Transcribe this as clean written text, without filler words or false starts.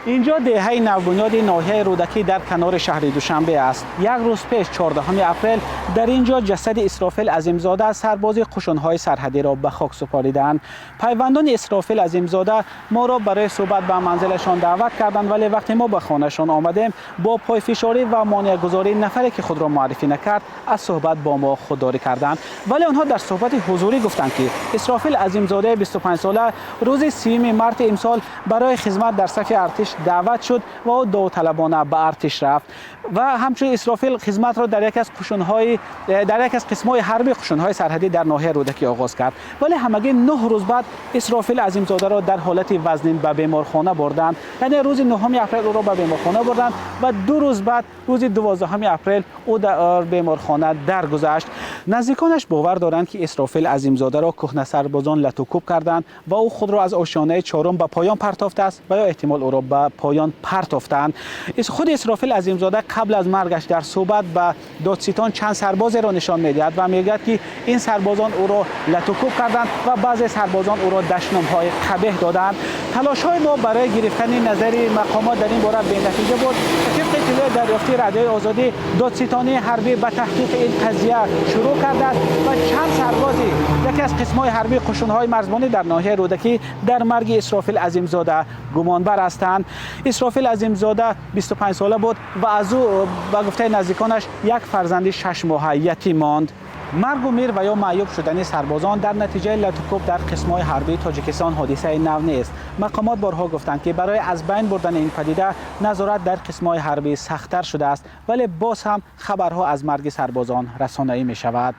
Инҷо деҳаи навбунёди ноҳияи Рӯдакӣ дар канори шаҳри Душанбе аст. Як рӯз пеш, 14 апрел, дар ин ҷо ҷасади Исрофил Азимзода, сарбози қӯшунҳои сарҳадиро ба хок супориданд. Пайвандони Исрофил Азимзода моро барои суҳбат ба манзилашон даъват карданд, вале вақте мо ба хонаашон омадем, бо пойфишорӣ ва монеагузории нафаре, ки худро муаррифӣ накард, аз суҳбат бо мо худдорӣ карданд. Вале онҳо дар суҳбати ҳузурӣ гуфтанд, ки Исрофил Азимзодаи 25сола рӯзи 30 марти имсол барои хизмат дар сафи артиш даъват шуд ва ӯ довталабона ба артиш рафт. Ва ҳамчунин Исрофил хизматро дар яке аз қисмҳои ҳарбии қӯшунҳои сарҳадӣ дар ноҳияи Рӯдакӣ оғоз кард. Вале ҳамагӣ 9 рӯз баъд Исрофил Азимзодаро дар ҳолати вазнин ба беморхона бурданд. Яъне рӯзи 9 апрел ӯро ба беморхона бурданд ва 2 рӯз баъд, рӯзи 12 апрел, ӯ дар беморхона даргузашт. Наздиконаш бовар доранд, ки Исрофил Азимзодаро кӯҳнасарбозон латукӯб карданд ва ӯ худро аз ошёнаи чорум ба поён партофтааст ва ё эҳтимол ӯро ба поён партофтаанд. Худи Исрофил Азимзода қабл аз маргаш дар суҳбат ба додситон чанд сарбозеро нишон медиҳад ва мегӯяд, ки ин сарбозон ӯро латукӯб карданд ва баъзе сарбозон ӯро дашномҳои қабеҳ доданд. Талошҳои мо барои гирифтани назари мақомот дар ин бора бенатиҷа буд. Тибқи иттилои дарёфтии Радиои Озодӣ, додситонии ҳарбӣ ба таҳқиқи ин қазия шурӯъ кардааст ва чанд сарбози яке аз қисмҳои ҳарбии қӯшунҳои марзбонӣ дар ноҳияи Рӯдакӣ дар марги Исрофил Азимзода гумонбар ҳастанд. Исрофил Азимзода 25 сола буд ва аз ӯ, ба гуфтаи наздиконаш, як фарзанди 6 моҳа ятим монд. Маргу мир ва ё маъюб шудани сарбозон дар натиҷаи латукӯб дар қисмҳои ҳарбии Тоҷикистон ҳодисаи нав нест. Мақомот борҳо гуфтанд, ки барои аз байн бурдани ин падида назорат дар қисмҳои ҳарбӣ сахттар шудааст, вале боз ҳам хабарҳо аз марги сарбозон расонаӣ мешавад.